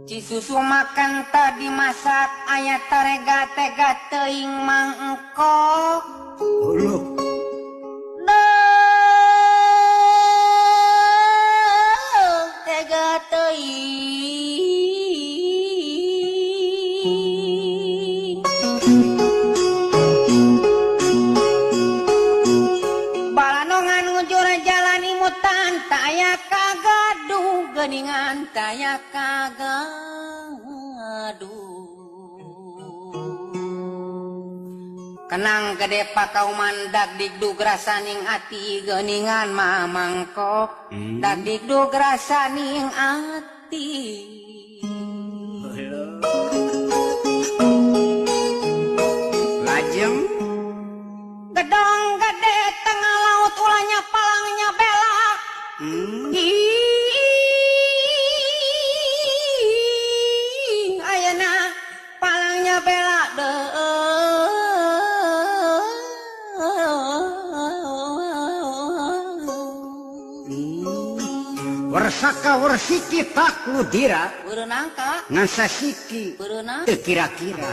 Ci susu makan tadi masak aya tarega tega teuing mangkok. Uluh. Deuh tega teuing. Balanongan ngujur jalan imutan taya kagaduh geuningan taya kagaduh. Kenang gede pakauman dagdikdug rasaning ati geuningan mamangkok. Dagdikdug rasaning ati. Lajeng gedong gede tengah laut ulahnya palangnya bela. Ih, ayeuna palangnya bela Warsaka warsiki takludira Berenang ka ngan sasiki berenang teu kira-kira.